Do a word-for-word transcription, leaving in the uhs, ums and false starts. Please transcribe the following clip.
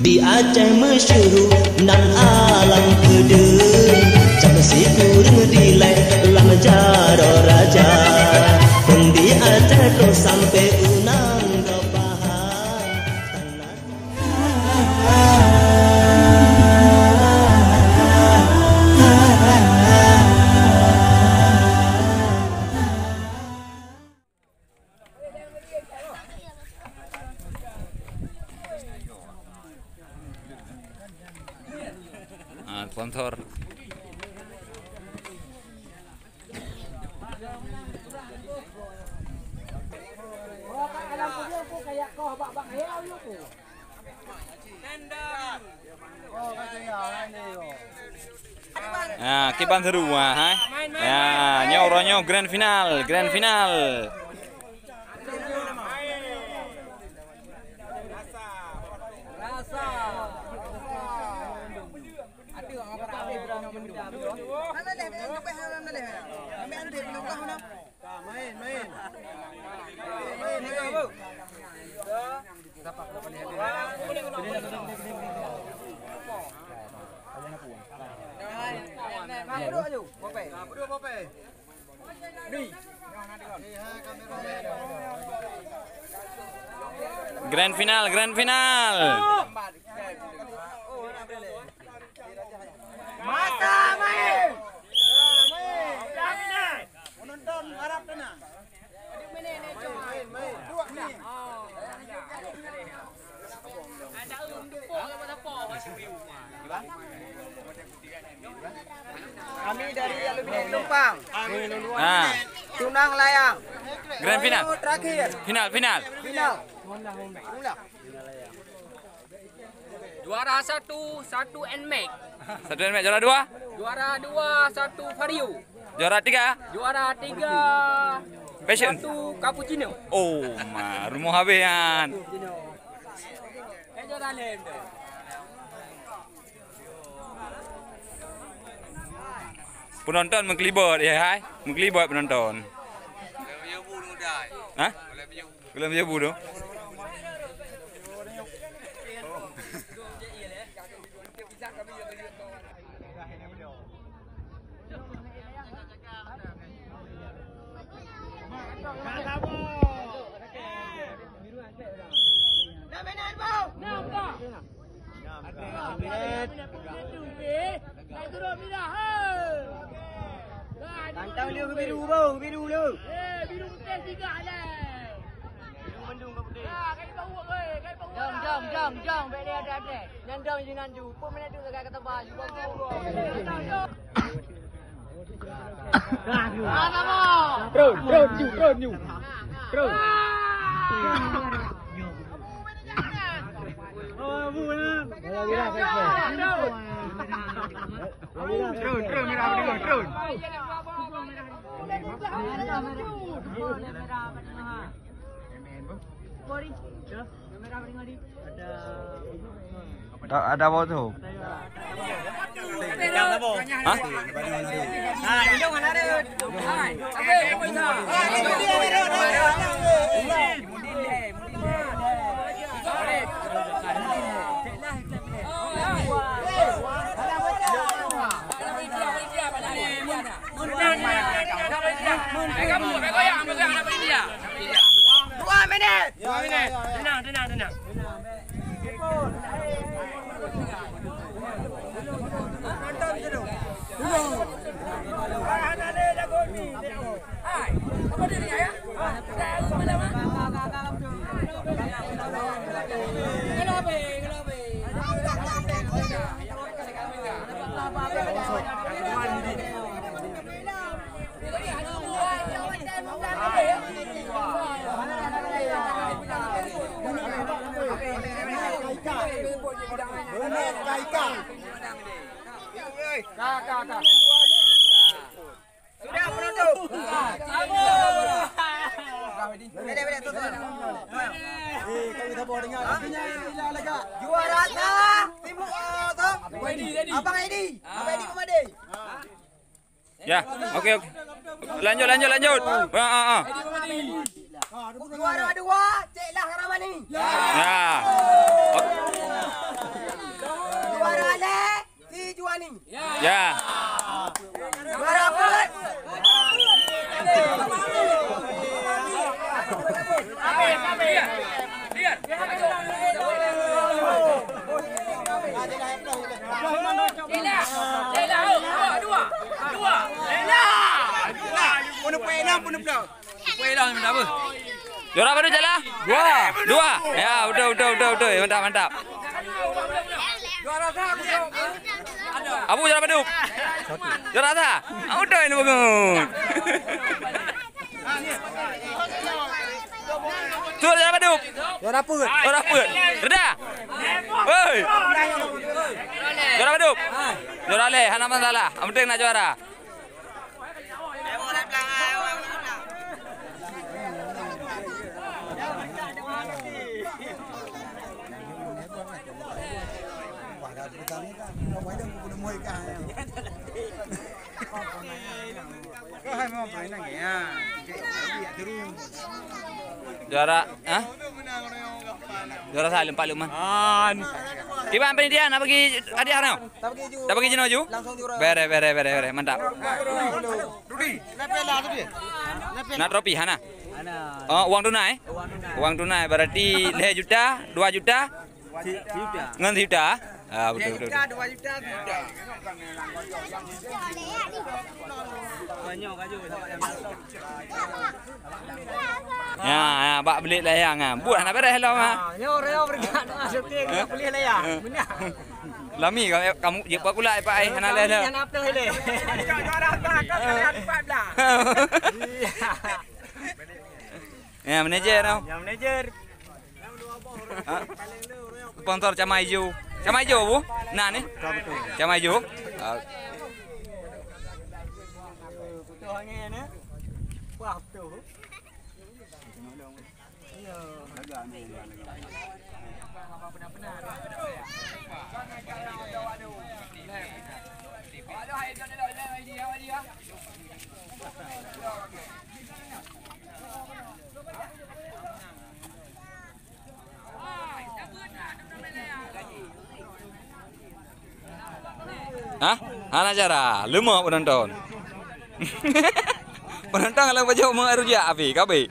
Di Aceh meusyeuhu nan alam keudeueng, cak sikureueng dilèe lam jaroe raja. Phôn di Aceh troh sampoe u nanggroe Pahang. Ah, sponsor. Ya, kiban seru, ha, hai. Ya, nyoe uroe nyoe grand final, grand final. Grand final, grand final. Masa main. Penonton harap tenang. Main, main, main. Dua menit. Kami dari alumni Lumpang. Ah. Tunang layang. Grand final. Terakhir. Final, final. Final. Ulang. Juara satu, satu Nmax. Satu Nmax, juara dua? Juara dua, satu Vario. Juara tiga? Juara tiga, Passion. Satu Cappuccino. Oh, ma, rumoh habéh nyan. Eh, juara lain tu. Penonton meukeulibot, ya hai? Meukeulibot penonton. Hah? Golom ya, Bu, tu. Tantang dia ke biru, bro, ke biru dulu. Jom, jom, jom, jom, bèk dia ada, ada. Nyan dong je ngan ju. Pun mana tu dekat kata ba ju. Terus, terus, ju, terus, ju. Terus. Oh, Bu, ya. Terus, terus, merah berdua, terus. Ada, ada apa tu? Hah? Dua minit. Dua minit. Tenang, tenang, tenang. Sudah menutup. Bedek, bedek, tutup. Juara satu. Abang Edi. Abang Edi Komadé. Ya, oke, oke. Lanjut, lanjut, lanjut. Ha, ha, ha. Juara dua, Cek Lah Ramani. Ya. Oke. Ya. Juara padum jalah? Dua. Dua. Ya, betul, betul, betul, betul. Mantap, mantap. Abu juara padum? Juara sa? Ah, betul ini bagus. Tu juara padum? Juara peuet. Juara peuet. Reda. Hei. Juara padum? Juara lhèe, hana masalah. Yang penting nak juara. Juara, ha? Juara sa, empat lukman. Kiban panitia nak bagi hadiah tau? Tak bagi ju. Tak bagi jinoe ju? Langsung juara. Bere, bere, bere, bere. Mantap. Na tropi hana? Hana. Oh, uang tunai? Uang tunai. Uang tunai berarti lhèe juta, dua juta? Si-, sijuta. Ngon sijuta? Ah, betul, betul, betul. Dua juta, sijuta. Banyak kaju, sahabat yang datang. Ya, ya, bak belik layang, ha. Buet hana bereh lom, ha. Ah, nyoe orang berkat doa syuting, eh? Nak beli layang. Eh. Benar. Lami kamu, kamu je buat pula, Pak, ai, hana leh, leh. Hana apa leh. Juara tak, kau kena empat belas. Iya. Ya, manajer tau. Ya, manajer. Ha? Sponsor Cama Ijo. Cama Ijo, Bu? Nah, ni. Cama Ijo. Ah. Hah? Hana cara. Leumah penonton. Penonton kalau baca mau rujak api, kabe.